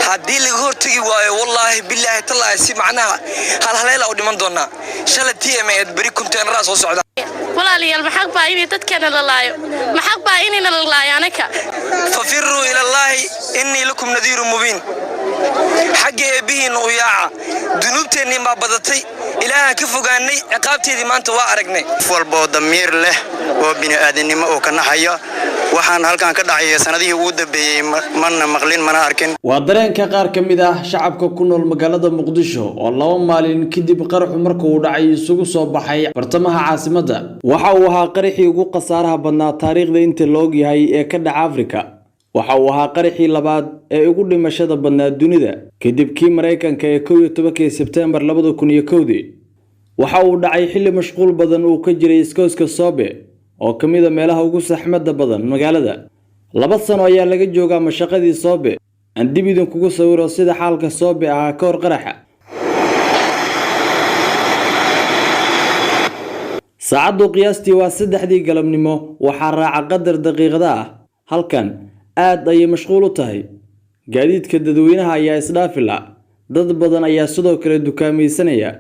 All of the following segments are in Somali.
Haddii laga hortegi waayo, wallaahi, bilaahi, tallaahi, si macnaha halhaleela u dhiman doonaa. Shala TM eed, beri konteenaraa soo socda. Walaalayaal, maxaq baa inay dadkeena la laayo? Maxaq baa inayna la laayo anaka? ففروا إلى الله إني لكم نذير مبين. Xagga eebbihiinna u yaaca. Dunuubteennii baa badatay, Ilaahaan ka fogaanay, ciqaabteedii maanta waa aragnay. Qof walba oo damiir leh oo bini'aadannimo oo ka naxaya waxaan halkan ka dhacaya sanadihii ugu dambeeyey mana maqlin, mana arkin. Waa dareenka qaar ka mid ah shacabka ku nool magaalada Muqdisho oo 2 maalin kadib qaraxu marka uu dhacay isugu soo baxay bartamaha caasimadda. Waxa uu ahaa qaraxii ugu khasaaraha badnaa taariikhda inta la og yahay ee ka dhaca Afrika. Waxa uu ahaa qaraxii labaad ee ugu dhimashada badnaa dunida kadib kii Maraykanka ee 11-kii Sebteembar 2001-dii. Waxa uu dhacay xilli mashquul badan uu ka jiray iskooska Soobe oo ka mid ah meelaha ugu saxmadda badan magaalada. 2 sano ayaa laga joogaa mashaqadii Soobe. Aan dib idinkugu sawiro sida xaalka Soobe ahaa ka hor qaraxa. Saacaddu qiyaastii waa 3-dii galabnimo, waxaa raaca qadar daqiiqada ah. Halkan aad ayay mashquul u tahay. Gaadiidka dadweynaha ayaa isdhaafi la. Dad badan ayaa sidoo kale dukaamaysanaya.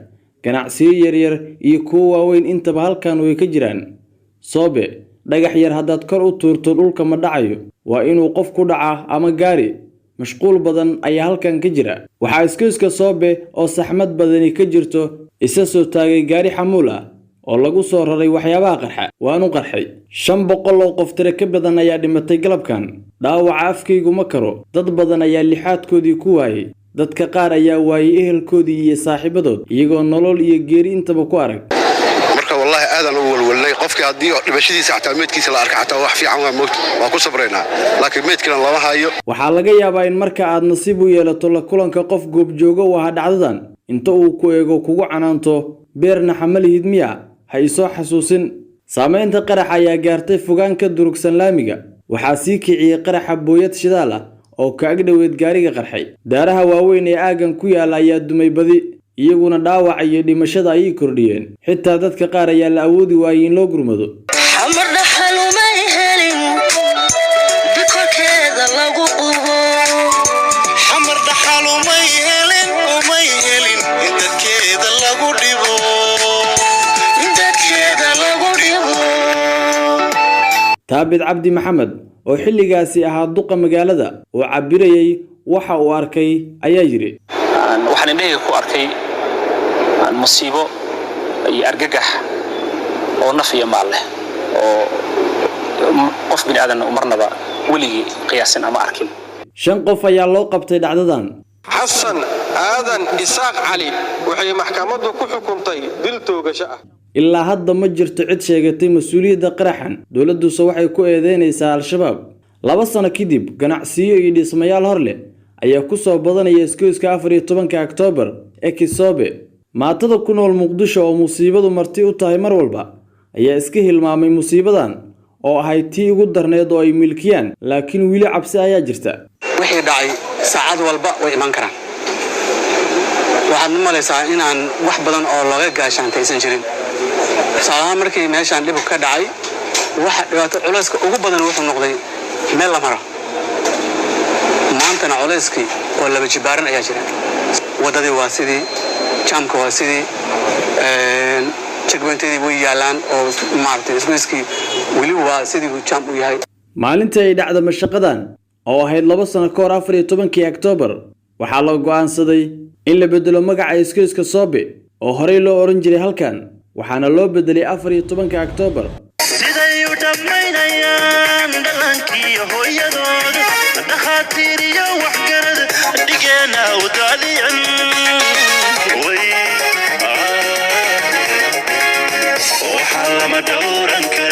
Ganacsiyo yaryar iyo kuwo waaweyn intaba halkan way ka jiraan. Soobe dhagax yar haddaad kor u tuurto dhulka ma dhacayo, waa inuu qof ku dhaca ama gaari. Mashquul badan ayaa halkan ka jira. Waxaa iskoyska Soobe oo saxmad badani ka jirto isa soo taagay gaari xamuul ah oo lagu soo raray waxyaabaha qarxa, waanu qarxay. 500 oo qof tiro ka badan ayaa dhimatay galabkan. Dhaawaca afkaygu ma karo. Dad badan ayaa lixaadkoodii ku waayey. Dadka qaar ayaa waayey ehelkoodii iyo saaxiibadood, iyagoo nolol iyo geeri intaba ku arag. Marka wallaahi aadaan u walwalnay. Qofkii haddii dhimashadiisa xataa meydkiisa la arka xataa wax fiican waa moogta, waa ku sabraynaa, laakiin meydkina lama hayo. Waxaa laga yaabaa in marka aad nasiib u yeelato la kulanka qof goobjoogo u ahaa dhacdadan, inta uu ku eego kugu canaanto: "Beerna xamalihid miya? Ha isoo xasuusin." Saamaynta qaraxa ayaa gaartay fogaan ka durugsan laamiga. Waxaa sii kiciyey qaraxa booyad shidaal ah oo ka ag dhoweed gaariga qarxay. Daaraha waaweyn ee aaggan ku yaala ayaa dumay badi, iyaguna dhaawaca iyo dhimashada ayay kordhiyeen. Xitaa dadka qaar ayaa la awoodi waayey in loo gurmado. Xamar dhaxal umay helin bikorkeeda lagu qubo. Xamar dhaxal umay helin, umay helin in dadkeeda lagu dhibo. In dadkeeda lagu dhibo. Taabid Cabdi Maxamed oo xilligaasi ahaa duqa magaalada oo cabirayay waxa uu arkay ayaa yidhi: Waxaan indhahayga ku arkay musiibo iyo argagax oo naf iyo maal leh oo qof bini aadan marnaba weligii qiyaasin ama arkin. Shan qof ayaa loo qabtay dhacdadan. Xasan Aadan Isaaq Cali waxay maxkamaddu ku xukuntay dil toogasho ah. Ilaa hadda ma jirto cid sheegatay mas-uuliyadda qaraxan, dowladduse waxay ku eedeynaysaa Al-Shabaab. 2 sano kadib, ganacsiyo iyo dhismayaal hor leh ayaa ku soo badanaya iskoyska 14-ka Oktoobar ee Kisoobe. Maatada ku nool Muqdisho oo musiibadu marti u tahay mar walba ayaa iska hilmaamay musiibadan oo ahayd tii ugu darneed oo ay milkiyaan, laakiin weli cabsi ayaa jirta. Wixii dhacay saacad walba way iman karaan. Waxaad u malaysaa inaan wax badan oo looga gaashaantaysan jirin. Tusaalahaan, markii meeshaan dhibku ka dhacay, waxa dhibaato culayska ugu badan wuxuu noqday meel la maro. Maantana culayskii oo laba jibaaran ayaa jira. Waddadii waa sidii, jaamka waa sidii, checkpointadii way yaalaan oo maaragtay isgoyskii weli waa sidii uu jaam u yahay. Maalintii ay dhacda mashaqadan oo ahayd 2 sano ka hor, 14-kii Oktoobar, waxaa la go'aansaday in la bedelo magaca iskoyska Soobe oo horey loo odhan jiray halkan, waxaana loo bedelay 14-ka Oktoobar. Siday u dhammaynayaan dhallaankiiyo hooyadood, dhakhaatiir iyo waxgarad dhigeena u daadicin way, waxaa lama dhowran karo.